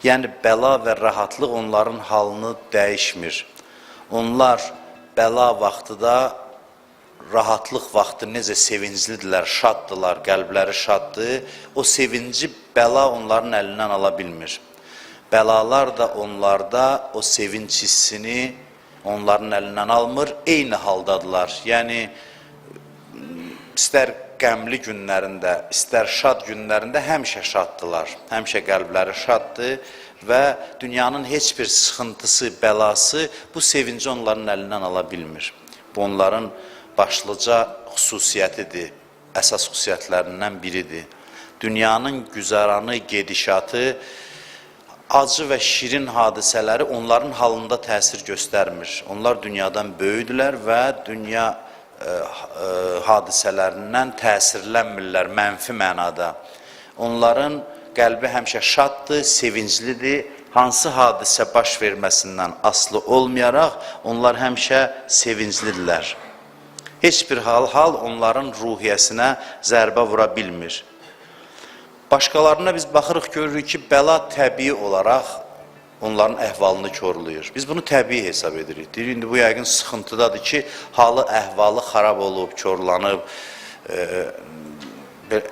Yəni bəla və rahatlıq onların halını dəyişmir. Onlar bəla vaxtı da, rahatlıq vaxtı necə sevinclidirlər, şaddılar, qəlbləri şaddır, o sevinci bəla onların əlindən ala bilmir. Bəlalar da onlarda o sevinç hissini onların əlindən almır, eyni haldadılar. Yəni, istər qəmli günlərində, istər şad günlərində həmişə şaddılar, həmişə qəlbləri şaddır və dünyanın heç bir sıxıntısı, bəlası bu sevinci onların əlindən ala bilmir. Bu onların başlıca xüsusiyyətidir, əsas xüsusiyyətlərindən biridir. Dünyanın güzaranı, gedişatı, acı və şirin hadisələri onların halında təsir göstərmir. Onlar dünyadan böyüdülər və dünya hadisələrindən təsirlənmirlər mənfi mənada. Onların qəlbi həmişə şaddır, sevinclidir. Hansı hadisə baş verməsindən asılı olmayaraq onlar həmişə sevinclidirlər. Heç bir hal onların ruhiyyəsinə zərbə vura bilmir. Başqalarına biz baxırıq, görürük ki, bəla təbii olaraq onların əhvalını korlayır. Biz bunu təbii hesab edirik. Deyirik, indi bu yəqin sıxıntıdadır ki, halı, əhvalı xarab olub, korlanıb,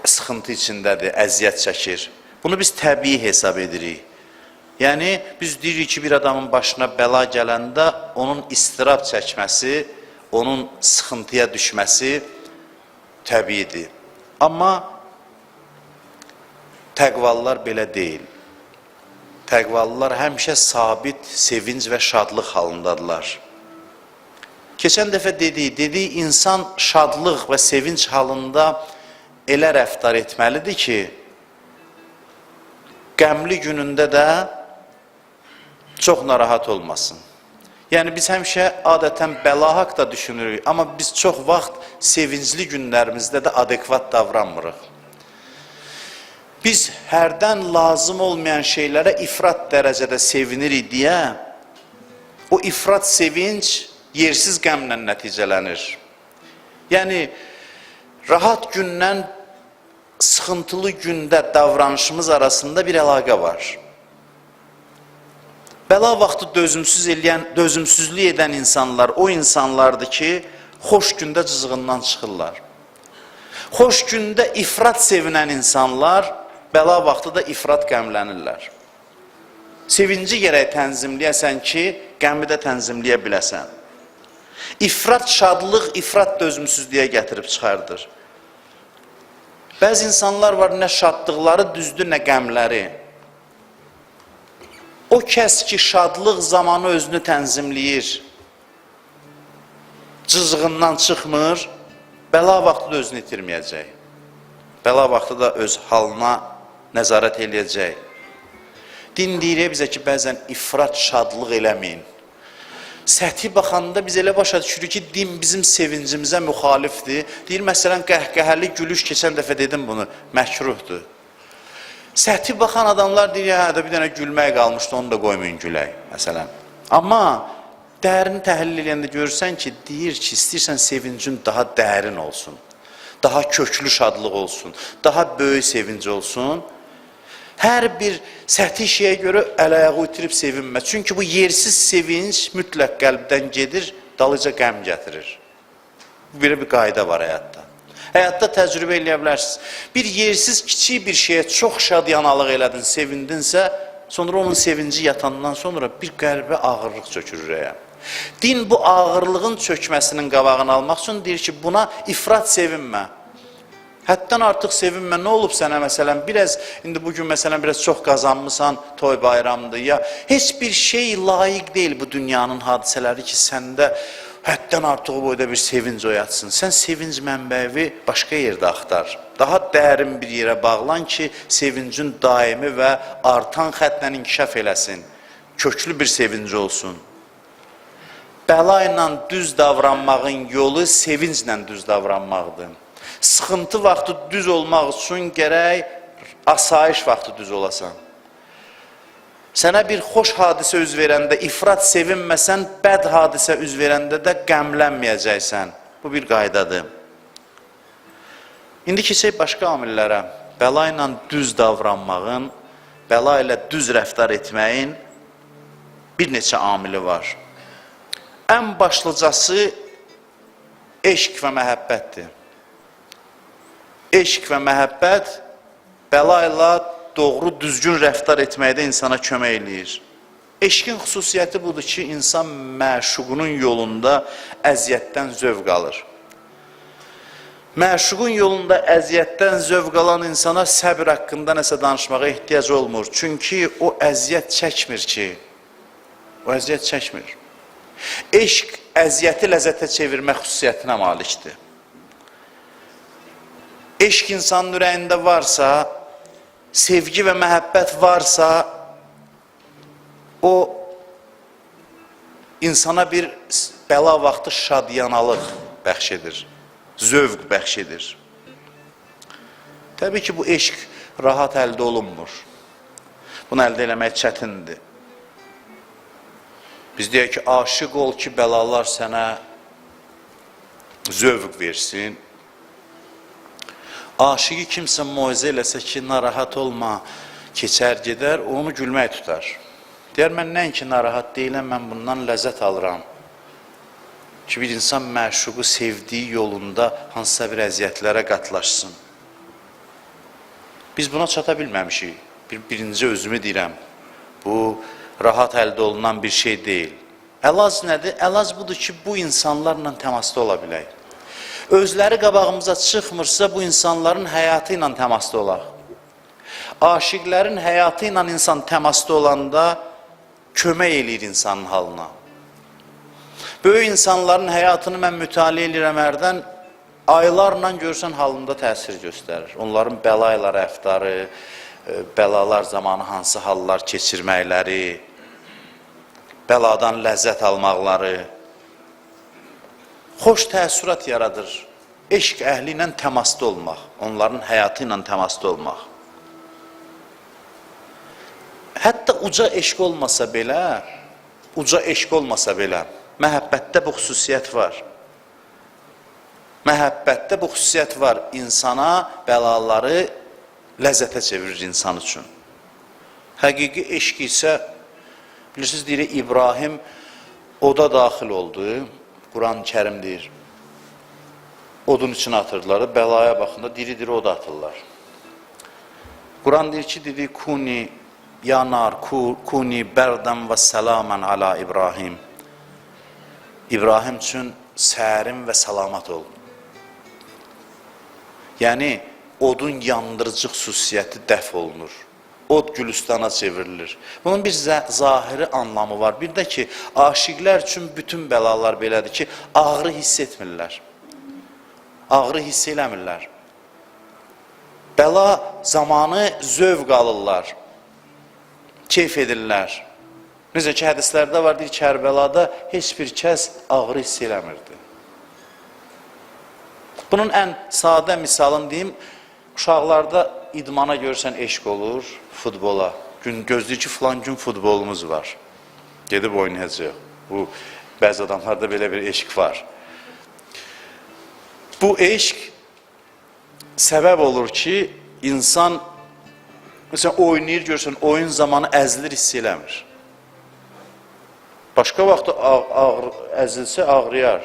sıxıntı içindədir, əziyyət çəkir. Bunu biz təbii hesab edirik. Yəni, biz deyirik ki, bir adamın başına bəla gələndə onun istirab çəkməsi, onun sıxıntıya düşməsi təbiidir. Amma təqvalılar belə deyil. Təqvalılar həmişə sabit sevinc və şadlıq halındadılar. Keçən dəfə dedik, insan şadlıq və sevinc halında elə rəftar etməlidir ki, qəmli günündə də çox narahat olmasın. Yəni biz həmişə adətən bəla haqda düşünürük, amma biz çox vaxt sevincli günlərimizdə də adekvat davranmırıq. Biz hərdən lazım olmayan şeylərə ifrat dərəcədə sevinirik deyə, o ifrat sevinc yersiz qəmlə nəticələnir. Yəni, rahat gündən sıxıntılı gündə davranışımız arasında bir əlaqə var. Bəla vaxtı dözümsüzlük edən insanlar o insanlardır ki, xoş gündə cızığından çıxırlar. Xoş gündə ifrat sevinən insanlar bəla vaxtı da ifrat qəmlənirlər. Sevinci gərək tənzimləyəsən ki, qəmi də tənzimləyə biləsən. İfrat şadlıq, ifrat dözümsüzlüyə gətirib çıxardır. Bəzi insanlar var, nə şadlıqları düzdür, nə qəmləri. O kəs ki, şadlıq zamanı özünü tənzimləyir, cızığından çıxmır, bəla vaxtı da özünü itirməyəcək. Bəla vaxtı da öz halına nəzarət eləyəcək. Din deyir bizə ki, bəzən ifrat şadlıq eləməyin. Səthi baxanda biz elə başa düşürük ki, din bizim sevincimizə müxalifdir. Deyir, məsələn, qəhqəhəli gülüş, keçən dəfə dedim bunu, məkruhdur. Səthi baxan adamlar deyir, hə, də bir dənə gülmək qalmışdı, onu da qoymayın gülək, məsələn. Amma dərin təhlil eləyəndə görürsən ki, deyir ki, istəyirsən sevincin daha dərin olsun, daha köklü şadlıq olsun, daha böyük sevinc olsun. Hər bir səthi şeyə görə əl-ayağı itirib sevinmə. Çünki bu yersiz sevinc mütləq qəlbdən gedir, dalıca qəm gətirir. Belə bir qayda var həyatda. Həyatda təcrübə eləyə bilərsiniz. Bir yersiz kiçik bir şeyə çox şadyanalıq elədin, sevindinsə, sonra onun sevinci yatandan sonra bir qəlbə ağırlıq çökür ürəyə. Din bu ağırlığın çökməsinin qabağını almaq üçün deyir ki, buna ifrat sevinmə. Həddən artıq sevinmə. Nə olub sənə məsələn, biraz, indi bugün məsələn biraz çox qazanmısan, toy bayramdır ya heç bir şey layiq deyil bu dünyanın hadisələri ki, səndə həddən artıq boyda bir sevinc oyatsın. Sən sevinc mənbəyi başqa yerdə axtar. Daha dərin bir yerə bağlan ki, sevincin daimi və artan xəttlə inkişaf eləsin. Köklü bir sevinc olsun. Bəla ilə düz davranmağın yolu sevinclə düz davranmaqdır. Sıxıntı vaxtı düz olmaq üçün gərək asayiş vaxtı düz olasan. Sənə bir xoş hadisə üz verəndə ifrat sevinməsən, bəd hadisə üz verəndə də qəmlənməyəcəksən. Bu bir qaydadır. İndi keçək başqa amillərə. Bəla ilə düz davranmağın, Bəla ilə düz rəftar etməyin bir neçə amili var. Ən başlıcası eşq və məhəbbətdir. Eşq və məhəbbət bəla ilə doğru, düzgün rəftar etməkdə insana kömək eləyir. Eşqin xüsusiyyəti budur ki, insan məşuqunun yolunda əziyyətdən zövq alır. Məşuqun yolunda əziyyətdən zövq alan insana səbir haqqında nəsə danışmağa ehtiyac olmur. Çünki o əziyyət çəkmir ki, o əziyyət çəkmir. Eşq əziyyəti ləzzətə çevirmə xüsusiyyətinə malikdir. Eşq insanın ürəyində varsa, sevgi və məhəbbət varsa, o insana bir bəla vaxtı şadyanalıq bəxş edir, zövq bəxş edir. Təbii ki, bu eşq rahat əldə olunmur. Bunu əldə eləmək çətindir. Biz deyək ki, aşiq ol ki, bəlalar sənə zövq versin. Aşiqi kimsə moizə eləsə ki, narahat olma, keçər gedər, onu gülmək tutar. Deyər, mən nəinki narahat deyiləm, mən bundan ləzzət alıram. Ki, bir insan məşuqu sevdiyi yolunda hansısa bir əziyyətlərə qatlaşsın. Biz buna çata bilməmişik. Birinci özümü deyirəm. Bu, rahat əldə olunan bir şey deyil. Əlaz nədir? Əlaz budur ki, bu insanlarla təmasda ola bilək. Özləri qabağımıza çıxmırsa, bu insanların həyatı ilə təmasda olaq. Aşiqlərin həyatı ilə insan təmasda olanda kömək eləyir insanın halına. Böyük insanların həyatını mən mütaliə eləyirəm hərdən, aylarla görsən halında təsir göstərir. Onların bəla ilə rəftarı, bəlalar zamanı hansı hallar keçirməkləri, bəladan ləzzət almaqları, xoş təəssürat yaradır. Eşq əhli ilə təmasda olmaq, onların həyatı ilə təmasda olmaq. Hətta uca eşq olmasa belə, uca eşq olmasa belə, məhəbbətdə bu xüsusiyyət var. Məhəbbətdə bu xüsusiyyət var. İnsana bəlaları ləzzətə çevirir insan üçün. Həqiqi eşq isə, bilirsiniz, deyirik, İbrahim oda daxil oldu. Quran-ı Kərim deyir. Odun içinə atırdılar, bəlaya baxında diri-diri oda atırlar. Quran deyir ki, dedi, kuni ya nar, kuni bərdən və səlamən ala İbrahim. İbrahim üçün sərin və salamat ol. Yəni, odun yandırıcı xüsusiyyəti dəf olunur. Od gülüstana çevrilir. Bunun bir zahiri anlamı var. Bir də ki, aşiqlər üçün bütün bəlalar belədir ki, ağrı hiss etmirlər. Ağrı hiss eləmirlər. Bəla zamanı zövq alırlar, keyf edirlər. Necə ki, hədislərdə var, deyir, Kərbəlada heç bir kəs ağrı hiss eləmirdi. Bunun ən sadə misalını deyim, uşaqlarda idmana görsən eşq olur, futbola. Gün gözləyir ki, filan gün futbolumuz var. Gedib oynayacaq. Bu, bəzi adamlarda belə bir eşq var. Bu eşq səbəb olur ki, insan məsələn, oynayır, görsən, oyun zamanı əzilir, hiss eləmir. Başqa vaxt əzilsə ağrıyar.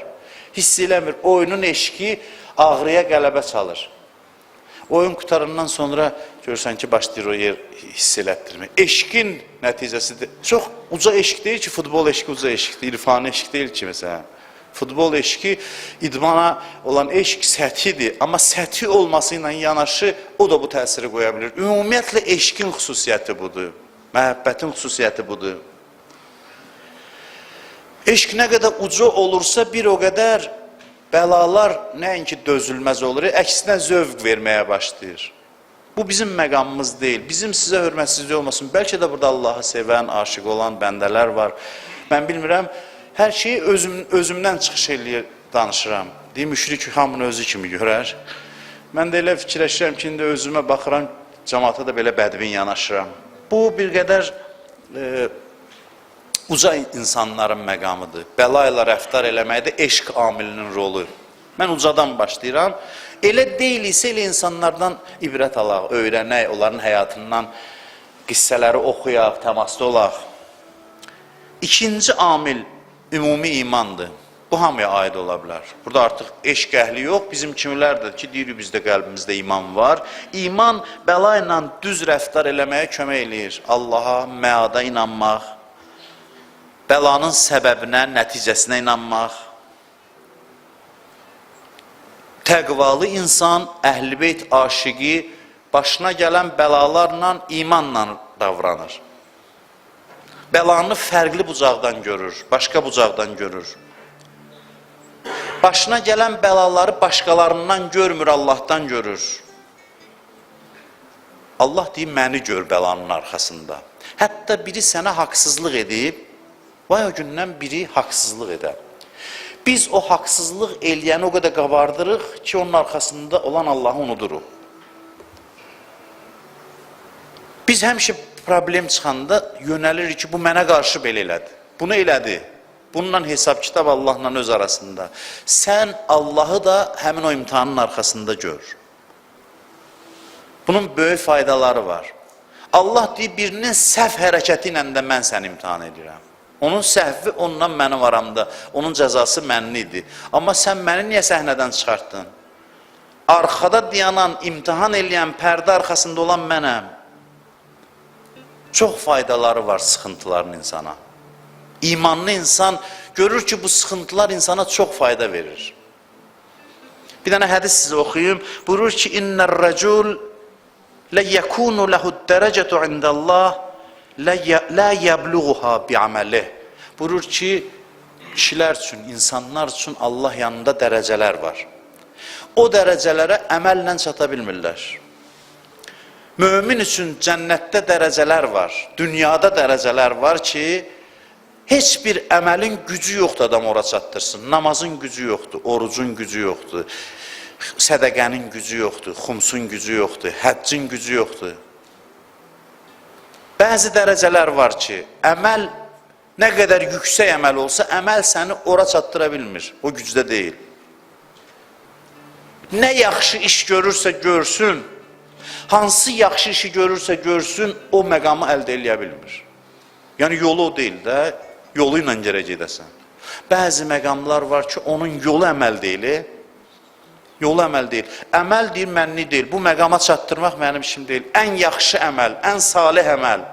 Hiss eləmir. Oyunun eşqi ağrıya qələbə çalır. Oyun qutarandan sonra görürsən ki, başlayır o yer hiss elətdirmək. Eşqin nəticəsidir. Çox uca eşq deyil ki, futbol eşqi uca eşqdir, irfani eşq deyil ki, məsələn. Futbol eşqi, idmana olan eşq səthidir. Amma səthi olması ilə yanaşı o da bu təsiri qoya bilir. Ümumiyyətlə eşqin xüsusiyyəti budur. Məhəbbətin xüsusiyyəti budur. Eşq nə qədər uca olursa bir o qədər bəlalar nəinki dözülməz olur, əksinə zövq verməyə başlayır. Bu bizim məqamımız deyil. Bizim sizə hörmətsizlik olmasın. Bəlkə də burada Allahı sevən, aşiq olan bəndələr var. Mən bilmirəm, hər şeyi özümdən çıxış eləyir, danışıram. Deyim, müşrik hamını özü kimi görər. Mən də elə fikirləşirəm ki, indi özümə baxıram, cəmaata da belə bədbin yanaşıram. Bu bir qədər uca insanların məqamıdır. Bəla ilə rəftar eləməkdə eşq amilinin rolu. Mən ucadan başlayıram. Elə deyil isə elə insanlardan ibrət alaq, öyrənək, onların həyatından Qissələri oxuyaq, təmasda olaq. İkinci amil ümumi imandır. Bu hamıya aid ola bilər. Burada artıq eşq əhli yox, bizim kimilərdir ki, deyirik bizdə qəlbimizdə iman var. İman bəla ilə düz rəftar eləməyə kömək eləyir. Allaha, məada inanmaq, bəlanın səbəbinə, nəticəsinə inanmaq. Təqvalı insan, əhl-i beyt aşiqi başına gələn bəlalarla imanla davranır. Bəlanı fərqli bucaqdan görür, başqa bucaqdan görür. Başına gələn bəlaları başqalarından görmür, Allahdan görür. Allah deyir, məni gör bəlanın arxasında. Hətta biri sənə haqsızlıq edib, vay o gündən biri haqsızlıq edə. Biz o haqsızlıq eləyəni o qədər qabardırıq ki, onun arxasında olan Allahı unuduruq. Biz həmişə problem çıxanda yönəlirik ki, bu mənə qarşı belə elədi. Bunu elədi. Bununla hesab-kitab Allahla öz arasında. Sən Allahı da həmin o imtahanın arxasında gör. Bunun böyük faydaları var. Allah deyir, birinin səhv hərəkəti ilə də mən səni imtahan edirəm. Onun səhvi ondan mənim aramda, onun cəzası mənli idi. Amma sən məni niyə səhnədən çıxartdın? Arxada dayanan, imtahan eləyən, pərdə arxasında olan mənəm. Çox faydaları var sıxıntıların insana. İmanlı insan görür ki, bu sıxıntılar insana çox fayda verir. Bir dənə hədis sizə oxuyum. Buyurur ki, İnnər rəcul lə yəkunu lehu dərəcətu indəllah lə yəbluğuha bi'aməlih. Buyurur ki, kişilər üçün, insanlar üçün Allah yanında dərəcələr var. O dərəcələrə əməllə çata bilmirlər. Mömin üçün cənnətdə dərəcələr var, dünyada dərəcələr var ki, heç bir əməlin gücü yoxdur adam ora çatdırsın. Namazın gücü yoxdur, orucun gücü yoxdur, sədəqənin gücü yoxdur, xumsun gücü yoxdur, həccin gücü yoxdur. Bəzi dərəcələr var ki, əməl nə qədər yüksək əməl olsa, əməl səni ora çatdıra bilmir. O gücdə deyil. Nə yaxşı iş görürsə görsün, hansı yaxşı işi görürsə görsün, o məqamı əldə eləyə bilmir. Yəni yolu o deyil də, yolu ilə gərək gedəsən. Bəzi məqamlar var ki, onun yolu əməl deyil. Yolu əməl deyil. Əməl deyil, mənli deyil. Bu məqama çatdırmaq mənim işim deyil. Ən yaxşı əməl, ən salih əməl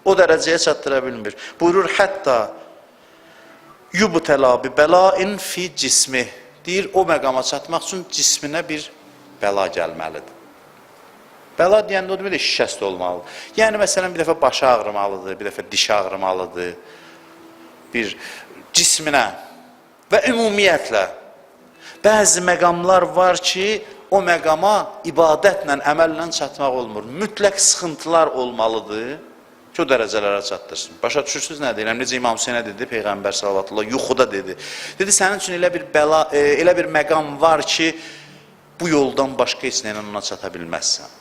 o dərəcəyə çatdıra bilmir. Buyurur, hətta yubtəla bi bəlain fi cismi. Deyir, o məqama çatmaq üçün cisminə bir bəla gəlməlidir. Bəla deyəndə o demək şikəst olmalıdır. Yəni, məsələn, bir dəfə başı ağrımalıdır, bir dəfə dişi ağrımalıdır, bir cisminə və ümumiyyətlə bəzi məqamlar var ki, o məqama ibadətlə, əməllə çatmaq olmur. Mütləq sıxıntılar olmalıdır ki, o dərəcələrə çatdırsın. Başa düşürsünüz nə deyirəm? Necə İmam Hüseynə dedi, Peyğəmbər sallallahu yuxuda dedi. Dedi, sənin üçün elə bir bəla, elə bir məqam var ki, bu yoldan başqa heç nə ilə ona çata bilməzsən.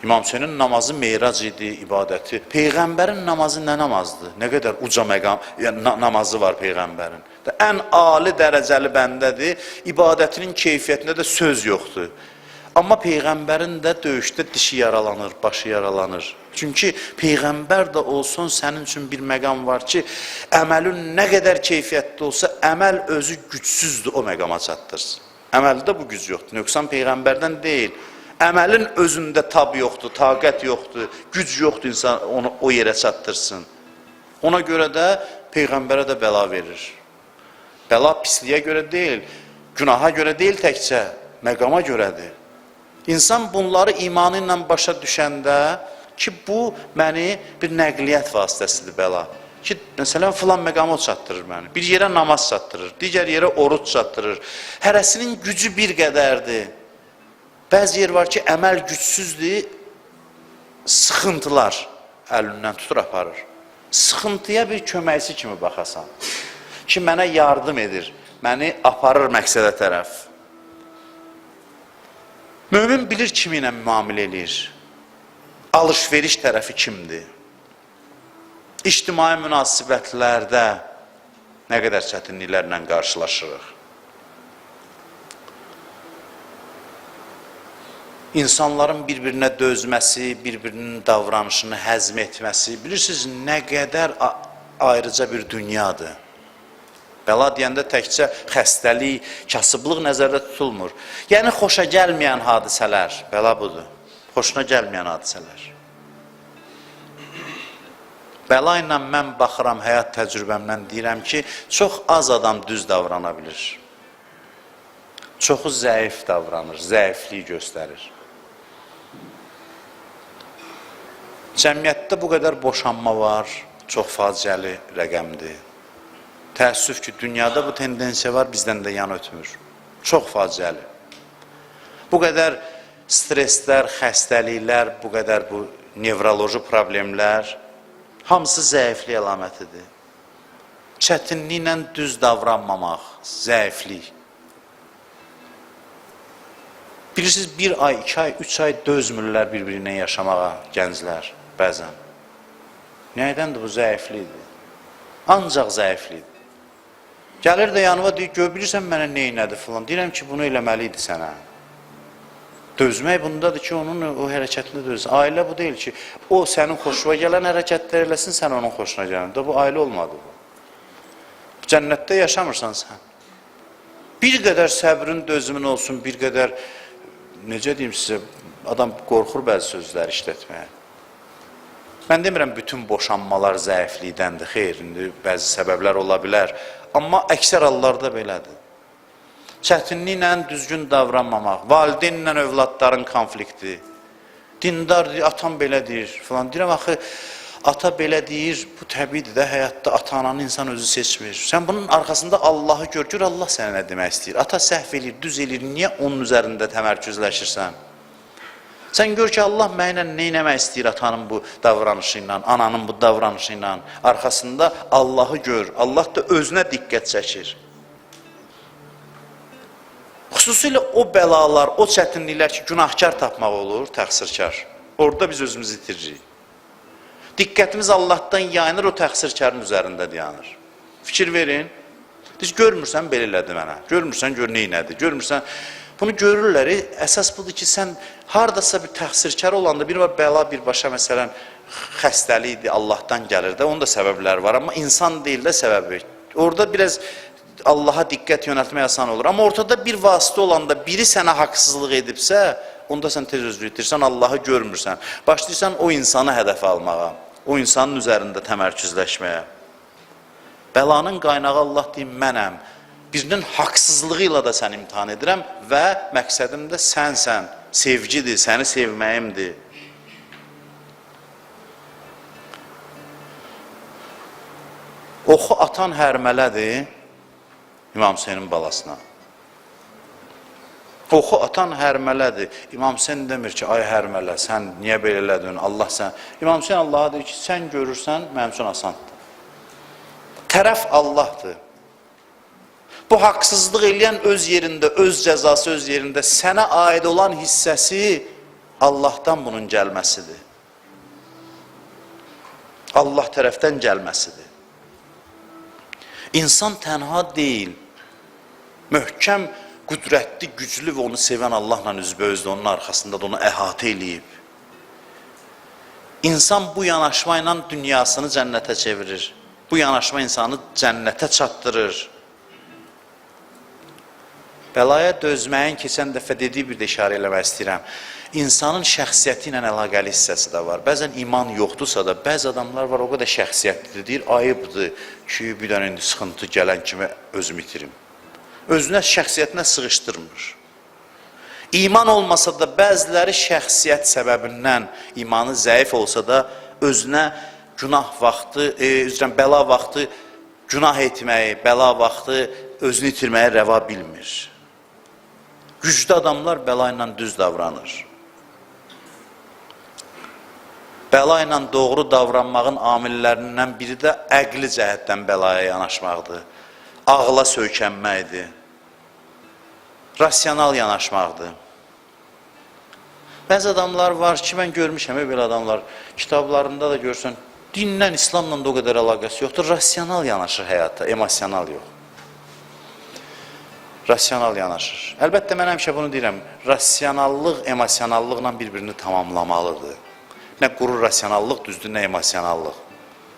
İmam Hüseynin namazı meyrac idi, ibadəti. Peyğəmbərin namazı nə namazdır? Nə qədər uca məqam, yəni, namazı var Peyğəmbərin. Ən ali dərəcəli bəndədir. İbadətinin keyfiyyətində də söz yoxdur. Amma Peyğəmbərin də döyüşdə dişi yaralanır, başı yaralanır. Çünki Peyğəmbər də olsun sənin üçün bir məqam var ki, əməlin nə qədər keyfiyyətli olsa, əməl özü gücsüzdür o məqama çatdırsın. Əməldə bu güc yoxdur. Nöqsan Peyğəmbərdən deyil. Əməlin özündə tab yoxdur, taqət yoxdur, güc yoxdur insan onu o yerə çatdırsın. Ona görə də Peyğəmbərə də bəla verir. Bəla pisliyə görə deyil, günaha görə deyil təkcə, məqama görədir. İnsan bunları imanı ilə başa düşəndə ki, bu məni bir nəqliyyat vasitəsidir bəla. Ki, məsələn, filan məqama çatdırır məni. Bir yerə namaz çatdırır, digər yerə oruc çatdırır. Hərəsinin gücü bir qədərdir. Bəzi yer var ki, əməl gücsüzdür, sıxıntılar əlindən tutur, aparır. Sıxıntıya bir köməkçi kimi baxasan. Ki, mənə yardım edir, məni aparır məqsədə tərəf. Mömin bilir kimi ilə müamilə eləyir. Alış-veriş tərəfi kimdir? İctimai münasibətlərdə nə qədər çətinliklərlə qarşılaşırıq. İnsanların bir-birinə dözməsi, bir-birinin davranışını həzm etməsi, bilirsiniz, nə qədər ayrıca bir dünyadır. Bəla deyəndə təkcə xəstəlik, kasıblıq nəzərdə tutulmur. Yəni, xoşa gəlməyən hadisələr, bəla budur, xoşuna gəlməyən hadisələr. Bəla ilə mən baxıram həyat təcrübəmdən, deyirəm ki, çox az adam düz davrana bilir. Çoxu zəif davranır, zəiflik göstərir. Cəmiyyətdə bu qədər boşanma var, çox faciəli rəqəmdir. Təəssüf ki, dünyada bu tendensiya var, bizdən də yan ötmür. Çox faciəli. Bu qədər streslər, xəstəliklər, bu qədər bu nevroloji problemlər, hamısı zəiflik əlamətidir. Çətinliklə düz davranmamaq, zəiflik. Bilirsiniz, 1 ay, 2 ay, 3 ay dözmürlər bir-birinə yaşamağa gənclər bəzən. Nədəndir bu zəiflikdir? Ancaq zəiflikdir. Gəlir də yanıma deyir, gör, bilirsən mənə nə elədi filan. Deyirəm ki, bunu eləməli idi sənə. Dözmək bundadır ki, onun o hərəkətini dözsün. Ailə bu deyil ki, o sənin xoşuna gələn hərəkətlər eləsin, sən onun xoşuna gələn. Da bu ailə olmadı bu. Cənnətdə yaşamırsan sən. Bir qədər səbrin, dözümün olsun, bir qədər, necə deyim sizə, adam qorxur bəzi sözləri işlətməyə. Mən demirəm, bütün boşanmalar zəiflikdəndir, xeyr, indi bəzi səbəblər ola bilər. Amma əksər hallarda belədir. Çətinliklə düzgün davranmamaq, valideynlə övladların konflikti. Dindar deyir, atam belə deyir filan. Deyirəm, axı, ata belə deyir, bu təbiidir də, həyatda ata-ananı insan özü seçmir. Sən bunun arxasında Allahı gör, gör Allah sənə nə demək istəyir. Ata səhv eləyir, düz eləyir, niyə onun üzərində təmərküzləşirsən? Sən gör ki, Allah mənlə nə eləmək istəyir atanın bu davranışı ilə, ananın bu davranışı ilə. Arxasında Allahı gör, Allah da özünə diqqət çəkir. Xüsusilə o bəlalar, o çətinliklər ki, günahkar tapmaq olur, təqsirkar. Orada biz özümüzü itiririk. Diqqətimiz Allahdan yayınır, o təqsirkarın üzərində dayanır. Fikir verin. Deyir, görmürsən, belə elədi mənə. Görmürsən, gör, nə elədi. Görmürsən. Bunu görürlər. Əsas budur ki, sən haradasa bir təqsirkar olanda, bir var bəla birbaşa, məsələn, xəstəlikdir, Allahdan gəlir də, onun da səbəbləri var. Amma insan deyil də səbəbi. Orada biraz Allaha diqqət yönəltmək asan olur. Amma ortada bir vasitə olanda biri sənə haqsızlıq edibsə, onda sən tez özünü itirsən, Allahı görmürsən. Başlayırsan o insanı hədəfə almağa, o insanın üzərində təmərküzləşməyə. Bəlanın qaynağı Allah deyim, mənəm. Birinin haqsızlığı ilə də səni imtahan edirəm və məqsədim də sənsən, sevgidir, səni sevməyimdir. Oxu atan hərmələdir İmam Hüseynin balasına. Oxu atan hərmələdir. İmam Hüseyn demir ki, ay hərmələ, sən niyə belə elədin, Allah sən. İmam Hüseyn Allaha deyir ki, sən görürsən, mənim üçün asandır. Tərəf Allahdır. Bu haqsızlıq eləyən öz yerində, öz cəzası öz yerində, sənə aid olan hissəsi Allahdan bunun gəlməsidir. Allah tərəfdən gəlməsidir. İnsan tənha deyil, möhkəm, qüdrətli, güclü və onu sevən Allahla üzbəüzdür, onun arxasında da onu əhatə eləyib. İnsan bu yanaşma ilə dünyasını cənnətə çevirir. Bu yanaşma insanı cənnətə çatdırır. Bəlaya dözməyin keçən dəfə dediyi bir də işarə eləmək istəyirəm. İnsanın şəxsiyyəti ilə əlaqəli hissəsi də var. Bəzən iman yoxdursa da, bəzi adamlar var o qədər şəxsiyyətlidir, deyir, ayıbdır ki, bir dənə indi sıxıntı gələn kimi özümü itirim. Özünə, şəxsiyyətinə sığışdırmır. İman olmasa da bəziləri şəxsiyyət səbəbindən imanı zəif olsa da özünə günah vaxtı, üzrən bəla vaxtı günah etməyi, bəla vaxtı özünü itirməyi rəva bilmir. Güclü adamlar bəla ilə düz davranır. Bəla ilə doğru davranmağın amillərindən biri də əqli cəhətdən bəlaya yanaşmaqdır. Ağla söykənməkdir. Rasional yanaşmaqdır. Bəzi adamlar var ki, mən görmüşəm belə adamlar, kitablarında da görsən, dinlə, İslamla da o qədər əlaqəsi yoxdur, rasional yanaşır həyata, emosional yox. Rasional yanaşır. Əlbəttə, mən həmişə bunu deyirəm, rasionallıq emosionallıqla bir-birini tamamlamalıdır. Nə quru rasionallıq düzdür, nə emosionallıq.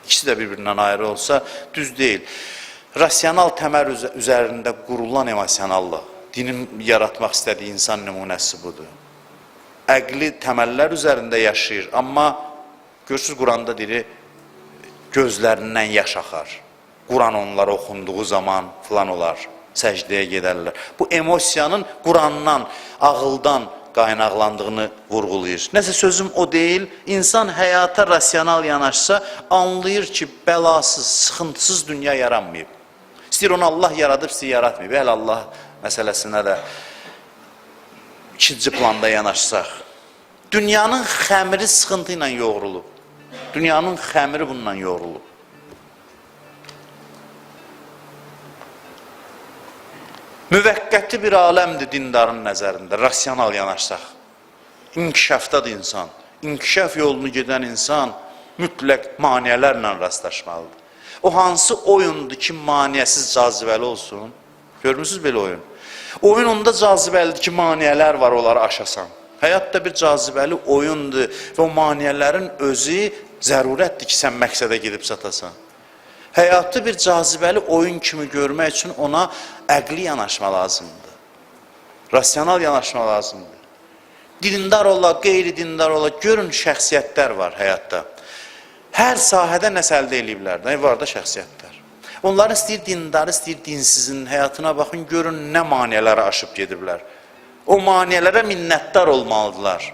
İkisi də bir-birindən ayrı olsa düz deyil. Rasional təməl üzərində qurulan emosionallıq, dinin yaratmaq istədiyi insan nümunəsi budur. Əqli təməllər üzərində yaşayır, amma görürsünüz Quranda deyir, gözlərindən yaş axar. Quran onlara oxunduğu zaman filan olar, səcdəyə gedərlər. Bu emosiyanın Qurandan, ağıldan qaynaqlandığını vurğulayır. Nəsə sözüm o deyil, insan həyata rasional yanaşsa, anlayır ki, bəlasız, sıxıntısız dünya yaranmayıb. İstəyir onu Allah yaradıb, istəyir yaratmayıb. Hələ Allah məsələsinə də ikinci planda yanaşsaq. Dünyanın xəmiri sıxıntı ilə yoğrulub. Dünyanın xəmiri bununla yoğrulub. Müvəqqəti bir aləmdir dindarın nəzərində, rasional yanaşsaq. İnkişafdadır insan. İnkişaf yolunu gedən insan mütləq maneələrlə rastlaşmalıdır. O hansı oyundur ki, maneəsiz cazibəli olsun? Görmüsünüz belə oyun? Oyun onda cazibəlidir ki, maneələr var, onları aşasan. Həyat da bir cazibəli oyundur və o maneələrin özü zərurətdir ki, sən məqsədə gedib çatasan. Həyatı bir cazibəli oyun kimi görmək üçün ona əqli yanaşma lazımdır. Rasional yanaşma lazımdır. Dindar ola, qeyri-dindar ola, görün şəxsiyyətlər var həyatda. Hər sahədə nəsə əldə eləyiblər, nə var da şəxsiyyətlər. Onların istəyir dindarı, istəyir dinsizin həyatına baxın, görün nə maneələrə aşıb gediblər. O maneələrə minnətdar olmalıdırlar.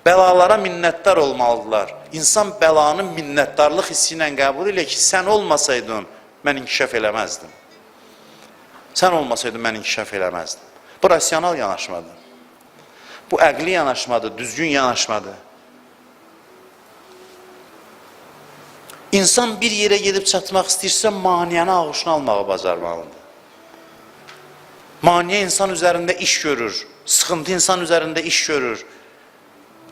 Bəlalara minnətdar olmalıdırlar. İnsan bəlanı minnətdarlıq hissi ilə qəbul elə ki, sən olmasaydın, mən inkişaf eləməzdim. Sən olmasaydın, mən inkişaf eləməzdim. Bu rasional yanaşmadır. Bu əqli yanaşmadır, düzgün yanaşmadır. İnsan bir yerə gedib çatmaq istəyirsə, maneəni ağuşuna almağı bacarmalıdır. Maneə insan üzərində iş görür, sıxıntı insan üzərində iş görür.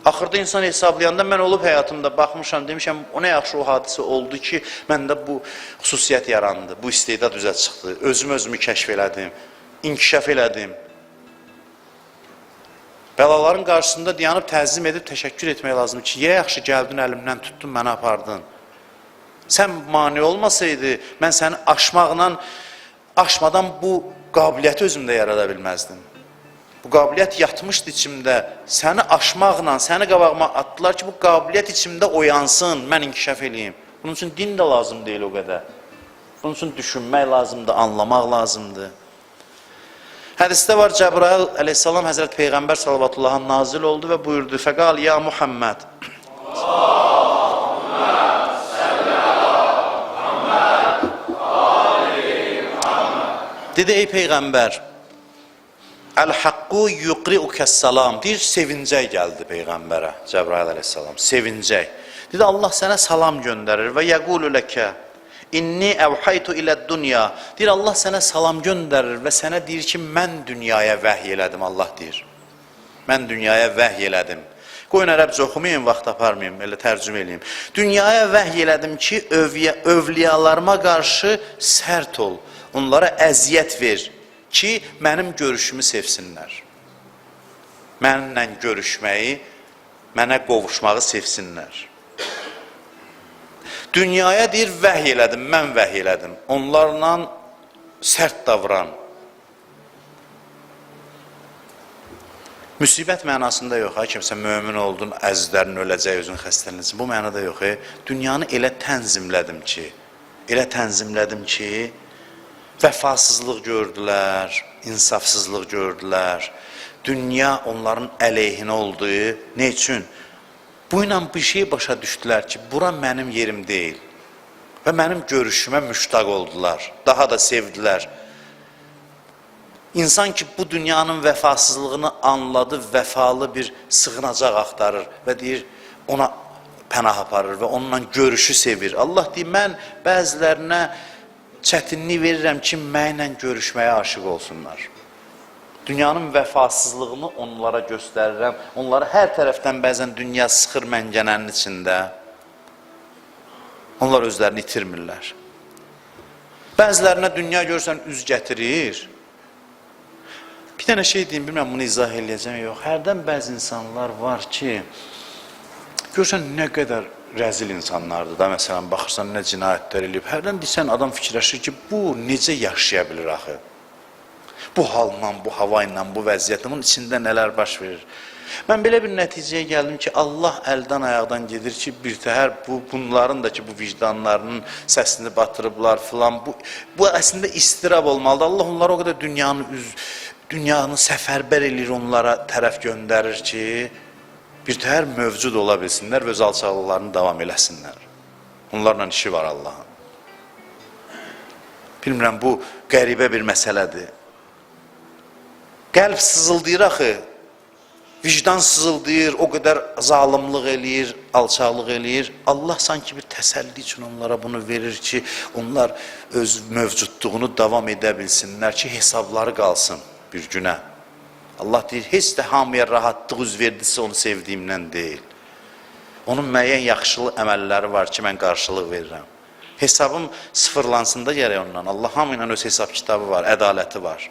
Axırda insan hesablayanda mən olub həyatımda baxmışam, demişəm, o nə yaxşı o hadisə oldu ki, məndə bu xüsusiyyət yarandı, bu istedad üzə çıxdı, özüm özümü kəşf elədim, inkişaf elədim. Bəlaların qarşısında dayanıb təzim edib təşəkkür etmək lazımdır ki, ya yaxşı gəldin əlimdən tutdun, məni apardın. Sən mane olmasaydı, mən səni aşmadan bu qabiliyyəti özümdə yarada bilməzdim. Bu qabiliyyət yatmışdı içimdə. Səni aşmaqla, səni qabağıma atdılar ki, bu qabiliyyət içimdə oyansın, mən inkişaf eləyim. Bunun üçün din də lazım deyil o qədər. Bunun üçün düşünmək lazımdır, anlamaq lazımdır. Hədisdə var, Cəbrail əleyhissalam Həzrət Peyğəmbər salavatullaha nazil oldu və buyurdu, Fəqal ya Muhammed. Dedi, ey Peyğəmbər, Əl-haqqu yuqri'ukəs salam. Deyir, sevincək gəldi Peyğəmbərə, Cəbrail əleyhissalam, sevincək. Dedi, Allah sənə salam göndərir və yəqulu ləkə inni əvhaytu ilə dünya. Deyir, Allah sənə salam göndərir və sənə deyir ki, mən dünyaya vəhy elədim, Allah deyir. Mən dünyaya vəhy elədim. Qoyun ərəbcə oxumayın, vaxt aparmayım, elə tərcümə eləyim. Dünyaya vəhy elədim ki, övliyalarıma qarşı sərt ol, onlara əziyyət ver ki, mənim görüşümü sevsinlər. Mənimlə görüşməyi, mənə qovuşmağı sevsinlər. Dünyaya deyir, vəhy elədim, mən vəhy elədim. Onlarla sərt davran. Müsibət mənasında yox, ha, kimsə mömin oldun, əzizlərin öləcək, özün xəstələnəcək. Bu mənada yox. Dünyanı elə tənzimlədim ki, vəfasızlıq gördülər, insafsızlıq gördülər. Dünya onların əleyhinə oldu. Ne üçün? Bu ilə bir şey başa düşdülər ki, bura mənim yerim deyil. Və mənim görüşümə müştaq oldular. Daha da sevdilər. İnsan ki, bu dünyanın vəfasızlığını anladı, vəfalı bir sığınacaq axtarır və deyir, ona pənah aparır və onunla görüşü sevir. Allah deyir, mən bəzilərinə çətinlik verirəm ki, mənlə görüşməyə aşiq olsunlar. Dünyanın vəfasızlığını onlara göstərirəm. Onları hər tərəfdən bəzən dünya sıxır məngənənin içində. Onlar özlərini itirmirlər. Bəzilərinə dünya görsən üz gətirir. Bir dənə şey deyim, bilmirəm bunu izah eləyəcəm, yox. Hərdən bəzi insanlar var ki, görürsən nə qədər rəzil insanlardır da, məsələn, baxırsan nə cinayətlər eləyib. Hərdən deyirsən, adam fikirləşir ki, bu necə yaşaya bilir axı? Bu halla, bu hava ilə, bu vəziyyətlə, bunun içində nələr baş verir? Mən belə bir nəticəyə gəldim ki, Allah əldən ayaqdan gedir ki, birtəhər bunların da ki, bu vicdanlarının səsini batırıblar filan. Bu əslində istirab olmalıdır. Allah onlara o qədər dünyanı səfərbər eləyir, onlara tərəf göndərir ki, birtəhər mövcud ola bilsinlər və öz alçaqlıqlarını davam eləsinlər. Onlarla işi var Allahın. Bilmirəm, bu qəribə bir məsələdir. Qəlb sızıldayır axı, vicdan sızıldayır, o qədər zalimlıq eləyir, alçaqlıq eləyir. Allah sanki bir təsəlli üçün onlara bunu verir ki, onlar öz mövcudluğunu davam edə bilsinlər ki, hesabları qalsın bir günə. Allah deyir, heç də hamıya rahatlıq üz verdisə onu sevdiyimdən deyil. Onun müəyyən yaxşılıq əməlləri var ki, mən qarşılıq verirəm. Hesabım sıfırlansın da gərək ondan. Allah hamı ilə öz hesab kitabı var, ədaləti var.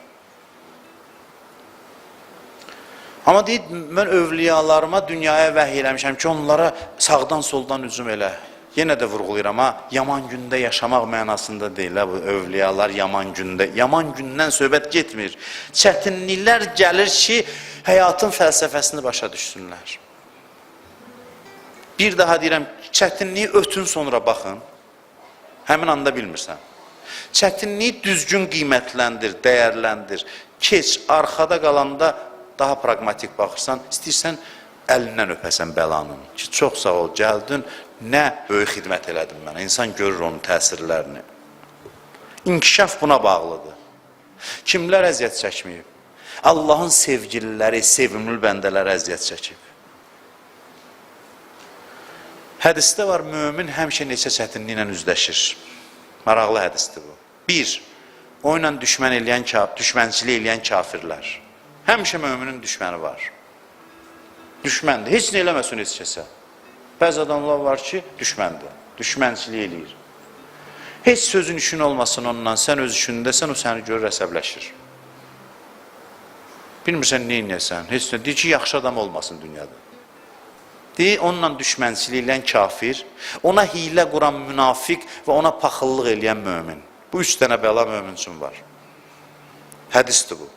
Amma deyir, mən övliyalarıma dünyaya vəhy eləmişəm ki, onlara sağdan soldan hücum elə. Yenə də vurğulayıram, ha, yaman gündə yaşamaq mənasında deyil, ha, bu övliyalar yaman gündə. Yaman gündən söhbət getmir. Çətinliklər gəlir ki, həyatın fəlsəfəsini başa düşsünlər. Bir daha deyirəm, çətinliyi ötün sonra baxın. Həmin anda bilmirsən. Çətinliyi düzgün qiymətləndir, dəyərləndir. Keç, arxada qalanda daha praqmatik baxırsan, istəyirsən əlindən öpəsən bəlanın. Ki, çox sağ ol, gəldin, nə böyük xidmət elədin mənə. İnsan görür onun təsirlərini. İnkişaf buna bağlıdır. Kimlər əziyyət çəkməyib? Allahın sevgililəri, sevimli bəndələri əziyyət çəkib. Hədisdə var, mömin həmişə neçə çətinliklə üzləşir. Maraqlı hədisdir bu. Bir, o ilə düşmənçilik eləyən kafirlər. Həmişə möminin düşməni var. Düşməndir. Heç nə eləməsin heç kəsə. Bəzi adamlar var ki, düşməndir. Düşmənçilik eləyir. Heç sözün işin olmasın ondan, sən öz işindəsən, o səni görür, əsəbləşir. Bilmirsən, nə eləyəsən. Heç nə. Deyir ki, yaxşı adam olmasın dünyada. Deyir, onunla düşmənçilik eləyən kafir, ona hiylə quran münafiq və ona paxıllıq eləyən mömin. Bu üç dənə bəla mömin üçün var. Hədisdir bu.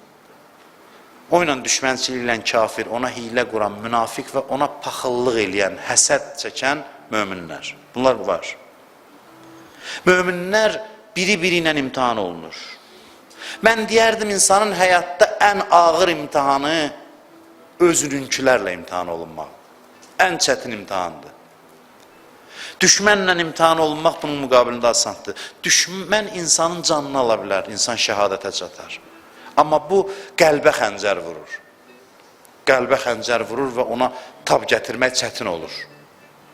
O ilə düşmənçilik eləyən kafir, ona hiylə quran münafiq və ona paxıllıq eləyən, həsəd çəkən möminlər. Bunlar var. Möminlər biri-biri ilə imtahan olunur. Mən deyərdim, insanın həyatda ən ağır imtahanı özününkilərlə imtahan olunmaq. Ən çətin imtahandır. Düşmənlə imtahan olunmaq bunun müqabilində asandır. Düşmən insanın canını ala bilər, insan şəhadətə çatar. Amma bu qəlbə xəncər vurur. Qəlbə xəncər vurur və ona tab gətirmək çətin olur.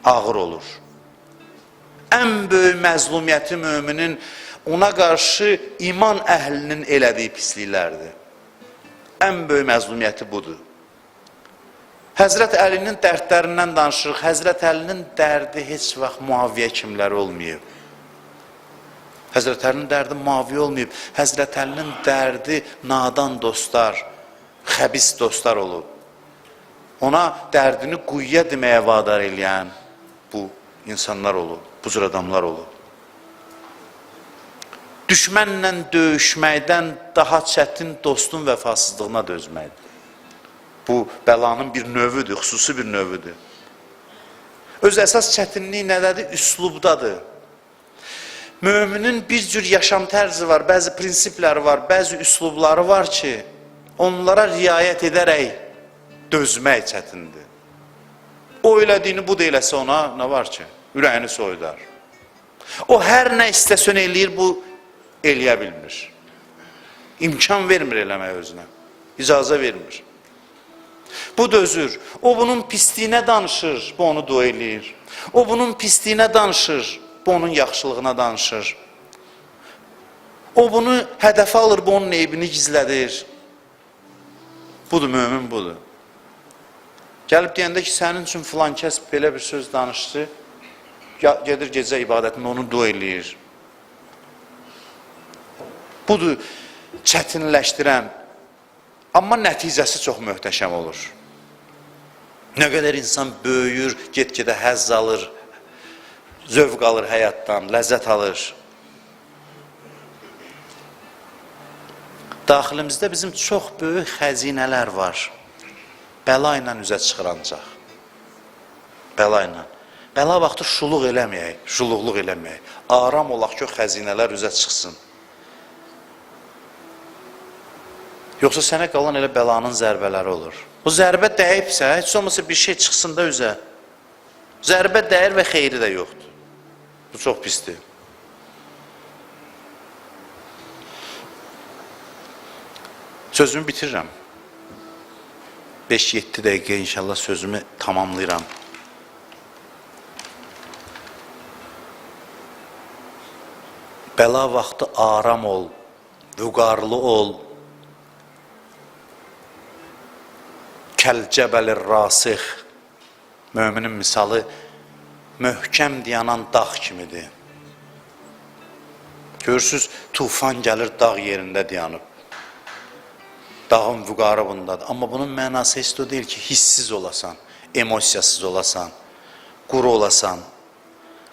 Ağır olur. Ən böyük məzlumiyyəti müminin ona qarşı iman əhlinin elədiyi pisliklərdir. Ən böyük məzlumiyyəti budur. Həzrət Əlinin dərdlərindən danışırıq. Həzrət Əlinin dərdi heç vaxt Muaviyə kimləri olmayıb. Həzrət Əlinin dərdi Muaviyə olmayıb. Həzrət Əlinin dərdi nadan dostlar, xəbis dostlar olub. Ona dərdini quyuya deməyə vadar eləyən bu insanlar olub, bu cür adamlar olub. Düşmənlə döyüşməkdən daha çətin dostun vəfasızlığına dözməkdir. Bu bəlanın bir növüdür, xüsusi bir növüdür. Öz əsas çətinliyi nədədir? Üslubdadır. Müminin bir cür yaşam tərzi var, bəzi prinsipləri var, bəzi üslubları var ki, onlara riayət edərək dözmək çətindir. O elədiyini bu da eləsə ona nə var ki? Ürəyini soyudar. O hər nə istəsə eləyir, bu eləyə bilmir. İmkan vermir eləməyə özünə. İcazə vermir. Bu dözür. O bunun pisliyinə danışır, bu onu dua eləyir. O bunun pisliyinə danışır, bu onun yaxşılığına danışır. O bunu hədəfə alır, bu onun eybini gizlədir. Budur, mömin budur. Gəlib deyəndə ki, sənin üçün filan kəs belə bir söz danışdı, gedir gecə ibadətində onu dua eləyir. Budur çətinləşdirən. Amma nəticəsi çox möhtəşəm olur. Nə qədər insan böyüyür, get-gedə həzz alır, zövq alır həyatdan, ləzzət alır. Daxilimizdə bizim çox böyük xəzinələr var. Bəla ilə üzə çıxır ancaq. Bəla ilə. Bəla vaxtı şuluq eləməyək, şuluqluq eləməyək. Aram olaq ki, o xəzinələr üzə çıxsın. Yoxsa sənə qalan elə bəlanın zərbələri olur. Bu zərbə dəyibsə, heç olmasa bir şey çıxsın da üzə. Zərbə dəyir və xeyri də yoxdur. Bu çox pisdir. Sözümü bitirirəm. 5-7 dəqiqə inşallah sözümü tamamlayıram. Bəla vaxtı aram ol, vüqarlı ol. Kəl-cəbəlir rasix. Möminin misalı möhkəm dayanan dağ kimidir. Görürsünüz, tufan gəlir dağ yerində dayanıb. Dağın vüqarı bundadır. Amma bunun mənası heç də o deyil ki, hissiz olasan, emosiyasız olasan, quru olasan.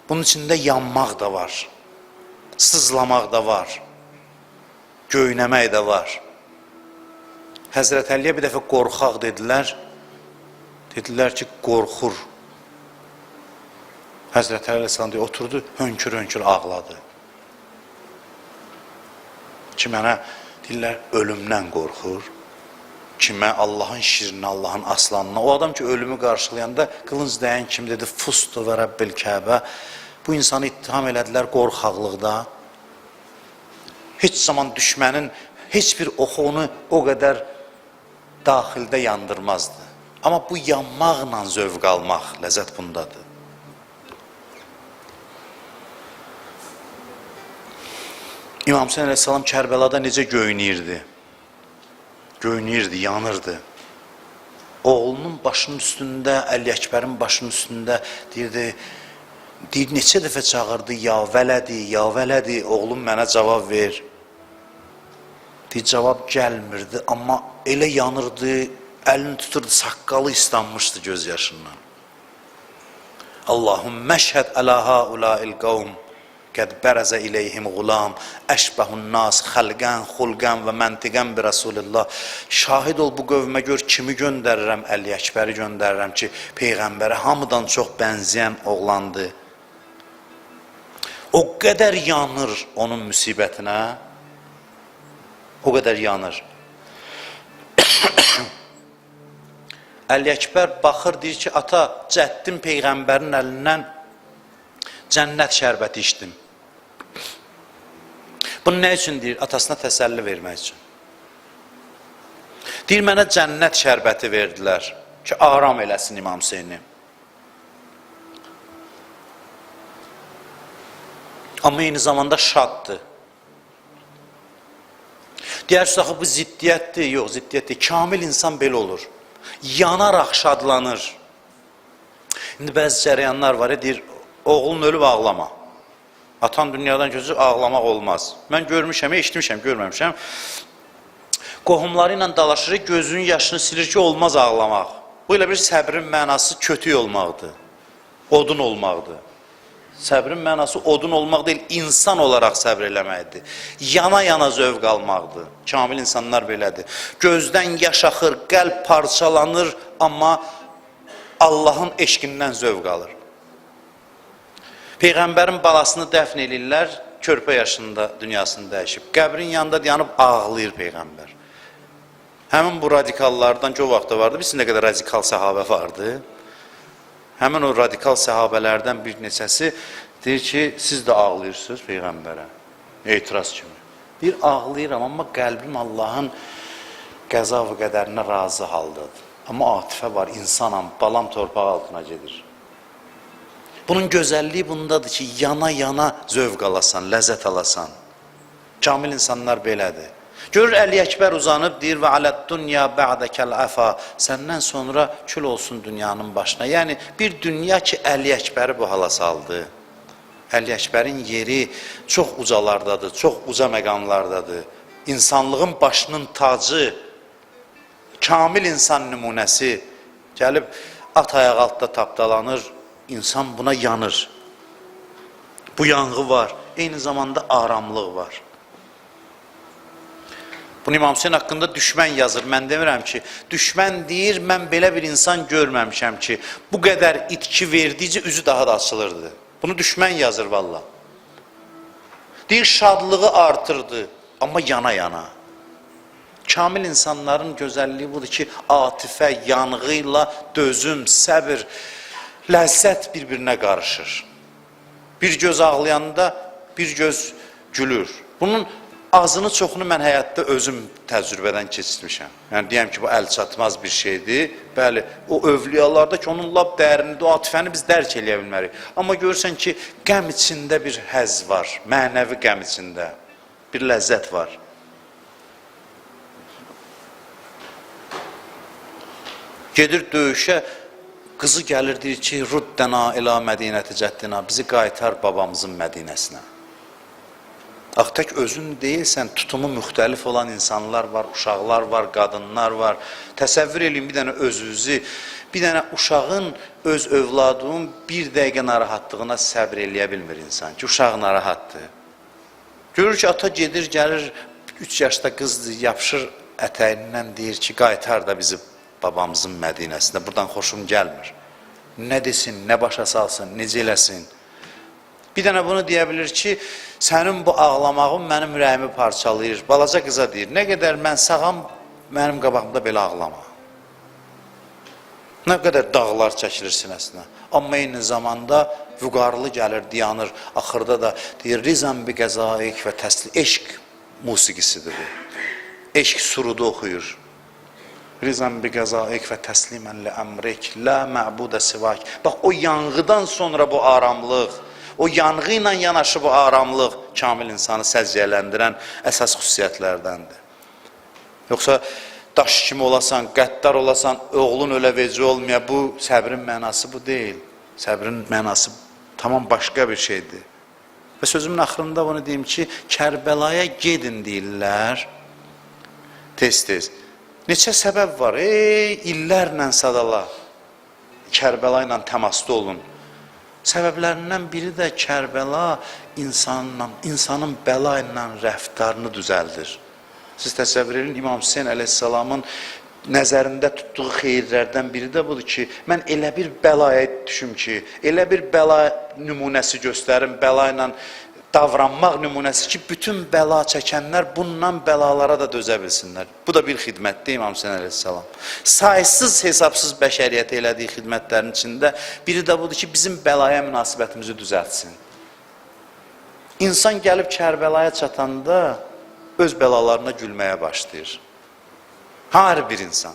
Bunun içində yanmaq da var, sızlamaq da var, göynəmək də var. Həzrət Əliyə bir dəfə qorxaq dedilər. Dedilər ki, qorxur. Həzrət Əli əleyhissalam deyir, oturdu, hönkür-hönkür ağladı. Ki mənə deyirlər, ölümdən qorxur. Kimə? Allahın şirinə, Allahın aslanına. O adam ki, ölümü qarşılayanda qılınc dəyən kimi dedi, fustu və Rəbbil Kəbə. Bu insanı ittiham elədilər qorxaqlıqda. Heç zaman düşmənin heç bir oxu onu o qədər daxildə yandırmazdı. Amma bu yanmaqla zövq almaq, ləzzət bundadır. İmam Hüseyin əleyhissalam Kərbəlada necə göynəyirdi? Göynəyirdi, yanırdı. Oğlunun başının üstündə, Əli Əkbərin başının üstündə deyirdi, deyir, neçə dəfə çağırdı, ya vələdi, ya vələdi, oğlum mənə cavab ver. Deyir, cavab gəlmirdi, amma elə yanırdı, əlini tuturdu, saqqalı islanmışdı göz yaşından. Allahümmə şəhəd ələ haulâil qavm qəd bərəzə ileyhim qulam əşbəhun nas xəlqən, xulqən və məntiqən bi Rasulillah. Şahid ol bu qövmə gör kimi göndərirəm, Əli Əkbəri göndərirəm ki, Peyğəmbərə hamıdan çox bənzəyən oğlandı. O qədər yanır onun müsibətinə, o qədər yanır. Əli Əkbər baxır, deyir ki, ata, cəddim Peyğəmbərin əlindən cənnət şərbəti içdim. Bunu nə üçün deyir? Atasına təsəlli vermək üçün. Deyir, mənə cənnət şərbəti verdilər ki, aram eləsin İmam Hüseyni. Amma eyni zamanda şaddır. Deyərsiniz, axı bu ziddiyyətdir. Yox, ziddiyyət deyil. Kamil insan belə olur. Yanaraq şadlanır. İndi bəzi cərəyanlar var, deyir, oğlun ölüb ağlama. Atan dünyadan köçüb ağlamaq olmaz. Mən görmüşəm, eşitmişəm, görməmişəm. Qohumları ilə dalaşır, gözünün yaşını silir ki, olmaz ağlamaq. Bu elə bir səbrin mənası kötü olmaqdır. Odun olmaqdır. Səbrin mənası odun olmaq deyil, insan olaraq səbr eləməkdir. Yana-yana zövq almaqdır. Kamil insanlar belədir. Gözdən yaş axır, qəlb parçalanır, amma Allahın eşqindən zövq alır. Peyğəmbərin balasını dəfn eləyirlər, körpə yaşında dünyasını dəyişib. Qəbrin yanında dayanıb ağlayır Peyğəmbər. Həmin bu radikallardan ki, o vaxtda vardı, bilsin nə qədər radikal səhabə vardı. Həmin o radikal səhabələrdən bir neçəsi deyir ki, siz də ağlayırsınız Peyğəmbərə, etiraz kimi. Deyir, ağlayıram, amma qəlbim Allahın qəza və qədərinə razı haldadır. Amma atifə var, insanam, balam torpaq altına gedir. Bunun gözəlliyi bundadır ki, yana-yana zövq alasan, ləzzət alasan. Kamil insanlar belədir. Görür Əli Əkbər uzanıb, deyir və aləd dünya bə'dəkəl əfa. Səndən sonra kül olsun dünyanın başına. Yəni bir dünya ki Əli Əkbəri bu hala saldı. Əli Əkbərin yeri çox ucalardadır, çox uca məqamlardadır. İnsanlığın başının tacı Kamil insan nümunəsi gəlib at ayağı altda tapdalanır, insan buna yanır. Bu yanğı var, eyni zamanda aramlıq var. Bunu İmam Hüseyin haqqında düşmən yazır. Mən demirəm ki, düşmən deyir, mən belə bir insan görməmişəm ki, bu qədər itki verdikcə üzü daha da açılırdı. Bunu düşmən yazır valla. Deyir, şadlığı artırdı, amma yana-yana. Kamil insanların gözəlliyi budur ki, atifə, yanğı ilə dözüm, səbir, ləzzət bir-birinə qarışır. Bir göz ağlayanda bir göz gülür. Bunun azını çoxunu mən həyatda özüm təcrübədən keçirmişəm. Yəni deyəm ki, bu əl çatmaz bir şeydir. Bəli, o övliyalarda ki, onun lap dərinini, o atifəni biz dərk eləyə bilmərik. Amma görürsən ki, qəm içində bir həzz var, mənəvi qəm içində bir ləzzət var. Gedir döyüşə, qızı gəlir deyir ki, ruddəna ilə mədinəti cəddina, bizi qaytar babamızın Mədinəsinə. Axı tək özün deyilsən, tutumu müxtəlif olan insanlar var, uşaqlar var, qadınlar var. Təsəvvür eləyin bir dənə özünüzü, bir dənə uşağın öz övladının bir dəqiqə narahatlığına səbr eləyə bilmir insan ki, uşaq narahatdır. Görür ki, ata gedir, gəlir, 3 yaşda qızdır, yapışır ətəyindən deyir ki, qaytar da bizi babamızın Mədinəsinə, buradan xoşum gəlmir. Nə desin, nə başa salsın, necə eləsin? Bir dənə bunu deyə bilir ki, sənin bu ağlamağın mənim ürəyimi parçalayır. Balaca qıza deyir, nə qədər mən sağam, mənim qabağımda belə ağlama. Nə qədər dağlar çəkilir sinəsinə. Amma eyni zamanda vüqarlı gəlir, dayanır. Axırda da deyir, rizən bi qəzaik və təslim. Eşq musiqisidir bu. Eşq surudu oxuyur. Rizən bi qəzaik və təslimən li əmrik, la mə'budə sivak. Bax, o yanğıdan sonra bu aramlıq, o yanğı ilə yanaşı bu aramlıq kamil insanı səciyyələndirən əsas xüsusiyyətlərdəndir. Yoxsa daş kimi olasan, qəddar olasan, oğlun ölə veci olmaya, bu səbrin mənası bu deyil. Səbrin mənası tamam başqa bir şeydir. Və sözümün axırında bunu deyim ki, Kərbəlaya gedin deyirlər, tez-tez. Neçə səbəb var? Ey, illərlə sadala, Kərbəla ilə təmasda olun. Səbəblərindən biri də Kərbəla insanın bəla ilə rəftarını düzəldir. Siz təsəvvür edin, İmam Hüseyin əleyhissalamın nəzərində tutduğu xeyirlərdən biri də budur ki, mən elə bir bəlaya düşüm ki, elə bir bəla nümunəsi göstərim, bəla ilə davranmaq nümunəsi ki, bütün bəla çəkənlər bundan bəlalara da dözə bilsinlər. Bu da bir xidmətdir İmam Hüseyin əleyhissalam. Saysız, hesabsız bəşəriyyətə elədiyi xidmətlərin içində biri də budur ki, bizim bəlaya münasibətimizi düzəltsin. İnsan gəlib Kərbəlaya çatanda öz bəlalarına gülməyə başlayır. Hər bir insan.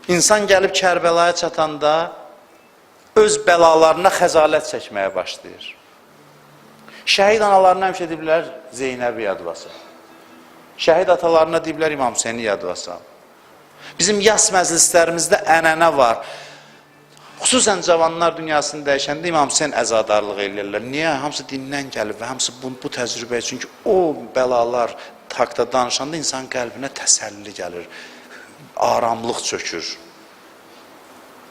İnsan gəlib Kərbəlaya çatanda öz bəlalarına xəzalət çəkməyə başlayır. Şəhid analarına həmişə deyiblər Zeynəbi yadıva sal. Şəhid atalarına deyiblər İmam Hüseyni yadıva sal. Bizim yas məclislərimizdə ənənə var. Xüsusən cavanlar dünyasını dəyişəndə İmam Hüseyn əzadarlıq eləyirlər. Niyə? Hamısı dindən gəlib və hamısı bu təcrübəyə. Çünki o bəlalar haqda danışanda insan qəlbinə təsəlli gəlir, aramlıq çökür.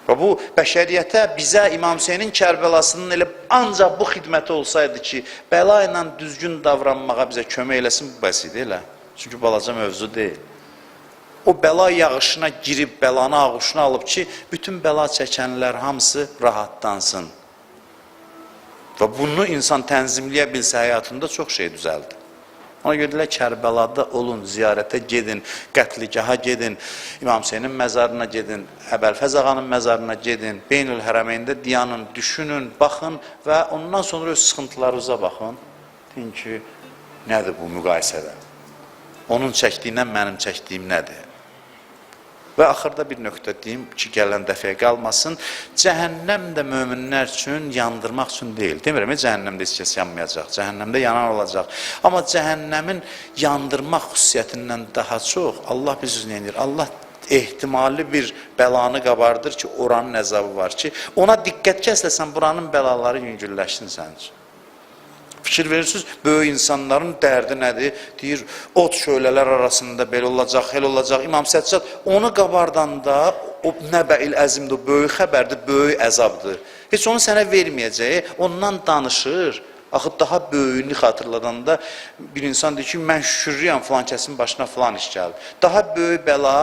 Və bu bəşəriyyətə, bizə İmam Hüseynin Kərbəlasının elə ancaq bu xidməti olsaydı ki, bəla ilə düzgün davranmağa bizə kömək eləsin, bu bəs idi elə. Çünki balaca mövzu deyil. O bəla yağışına girib, bəlanı ağuşuna alıb ki, bütün bəla çəkənlər hamısı rahatlansın. Və bunu insan tənzimləyə bilsə həyatında çox şey düzəldi. Ona görə deyirlər, Kərbəlada olun, ziyarətə gedin, qətligaha gedin, İmam Hüseynin məzarına gedin, Əbəlfəz ağanın məzarına gedin, Beynül Hərəmeyndə dayanın, düşünün, baxın və ondan sonra öz sıxıntılarınıza baxın. Deyin ki, nədir bu müqayisədə? Onun çəkdiyindən mənim çəkdiyim nədir? Və axırda bir nöqtə deyim ki, gələn dəfəyə qalmasın. Cəhənnəm də möminlər üçün yandırmaq üçün deyil. Demirəm, cəhənnəmdə heç kəs yanmayacaq, cəhənnəmdə yanan olacaq. Amma cəhənnəmin yandırmaq xüsusiyyətindən daha çox Allah biz nə edir? Allah ehtimali bir bəlanı qabardır ki, oranın əzabı var ki, ona diqqət kəsləsən, buranın bəlaları yüngülləşsin sənin üçün. Fikir Fikir verirsiniz, böyük insanların dərdi nədir? Deyir, od şölələr arasında belə olacaq, elə olacaq. İmam Səccad onu qabardanda o nəbəil əzimdir, o böyük xəbərdir, böyük əzabdır. Heç onu sənə verməyəcək, ondan danışır. Axı daha böyüyünü xatırladanda bir insan deyir ki, mən şükürlüyəm filan kəsin başına filan iş gəldi. Daha böyük bəla